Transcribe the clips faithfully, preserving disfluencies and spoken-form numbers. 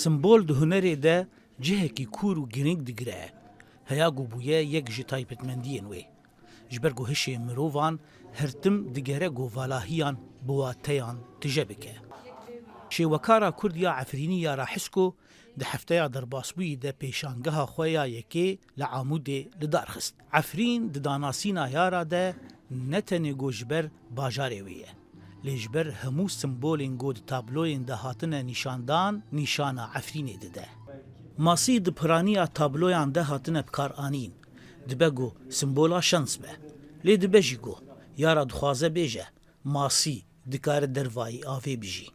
Simbol di hunerê de cihekî kûr û girîng digire. Heya ku bûye yek ji taybetmendiyên wê. Ji ber ku hişê mirovan her tim digere ku valahiyan bi wateyan tije bike. Şêwekara Kurd ya Efrînî Yara Hisko di hefteya derbasbûyî de pêşangeha xwe ya yekê li Amûdê li dar xist. Efrîn di danasîna Yara de ne tenê ku ji ber bajarê wê ye, lê ji ber hemû simbolên ku di tabloyên de hatine nîşandan, nîşana Efrînê dide. Masî di piraniya tabloyan de hatine bikaranîn. Dibe ku simbola şans be. Lê dibe jî ku Yara dixwaze bêje, masî dikare dervayî avê bijî.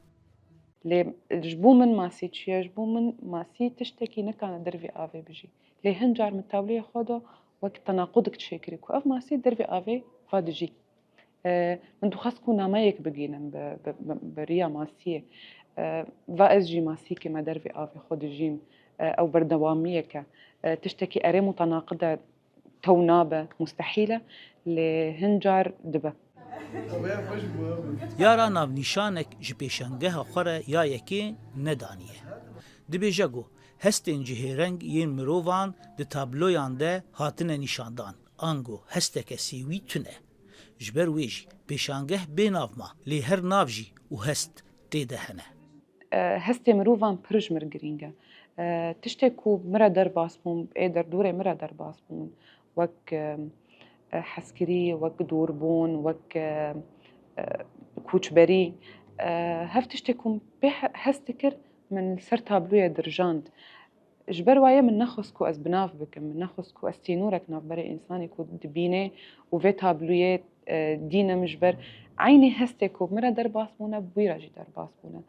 Lê ji bo min masî çi ye? Ji bo min masî tiştekî nikane dervî avê bijî. Lê hin car min tabloyê xwe de wek tenaqudek çêkirî ku ev masî dervî avê va dijî. E, min dixwest ku nameyek bigînim bi, bi, bi, bi riya masiyê. E, va ez jî masîkê me dervî avê xwe dijîm. E, ew berdewamiyek e. E, tiştekî erê mutenaqid e, tew nabe, mustehîl e, lê hin car dibe. Yara navnîşanek ji pêşangeha xwe re ya yekê nedaniye. Dibêje ku hestên cihêreng yên mirovan di tabloyan de hatine nîşandan, ango hesteke sêwî tune. Ji ber wê jî pêşangeh bê nav ma, lê her nav jî û hest tê de hene. E, hestê mirovan pir ji mir girîng e. E, tiştê ku min re derbas bûn, ê derdorê min re derbas bûn, wek, e, e, hezkirî, wek dûrbûn, wek, e, e, koçberî, e, hev tiştê ku min pê he-, hez dikir, min li ser tabloyê dirijand. Ji ber wayê min nexwest ku ez bi nav bikim, min nexwest ku ez sînorek navberê însanê ku dibînê û vê tabloyê, e, dînim, ji ber eynî hestê ku min re derbas bûne, bi wî re jî derbas bûne.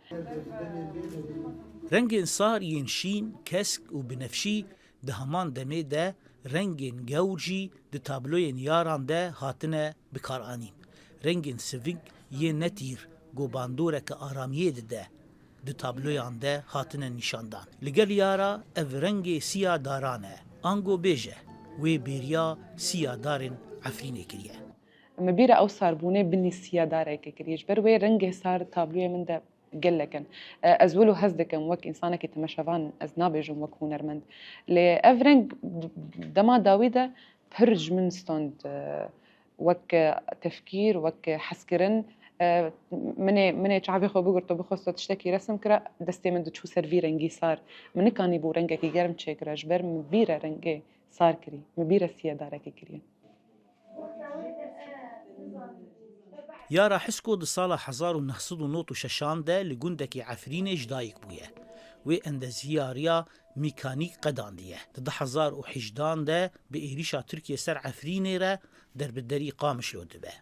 Rengên sar yên şîn, kesk û binefşî di heman demê de rengên gewr jî di tabloyên Yaran de hatine bikaranîn. Rengên sivik yên netîr ku bandoreke aramiyê dide, di tabloyan de hatine nîşandan. Li gel Yara ev rengê siya daran e. Ango bêje, wê bêriya siya darên Efrînê kiriye. Min bîra ew sarbûnê binî siya darekê kiriye. Ji ber wê rengê sar tabloyê min de gelek in. E, ez wilo hez dikim, wek însanekî temeşevan, ez nabêjim wek hunermend. Lê ev reng d-, dema dawî de pir ji min stond, e, wek tefkîr, wek hezkirin. E, minê, minê çavê xwe bigirto, bixwesto tiştekî resim kira, destê min diçû ser vî rengî sar. Min nikanîbû rengekî germ çêkira, ji ber min bîre rengê sar kirî, min bîre siyedarekî kiriye. Yara Hisko di sala hezar û neh sed û nod û şeşan de li gundekî Efrînê ji dayik bûye. Wê endeziyariya mîkanîk qedandiye. Di du hezar û hejdan de bi êrîşa Tirkiyê ser Efrînê re derbiderî Qamişlo dibe.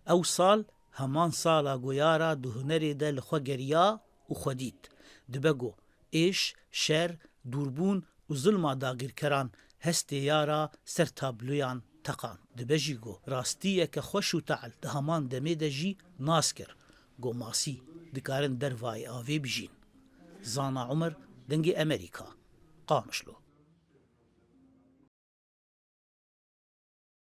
Ew sal heman sala ku Yara di hunerê de li xwe geriya û xwe dît. Dibe ku êş, şer, dûrbûn û zilma dagirkeran hestê Yara ser tabloyan teqand. Dibe jî ku rastiyeke xweş û tehl di heman demê de jî nas kir ku masî dikarin dervayê avê bijîn. Zana Umer, Dengê Emerîka, Qamişlo.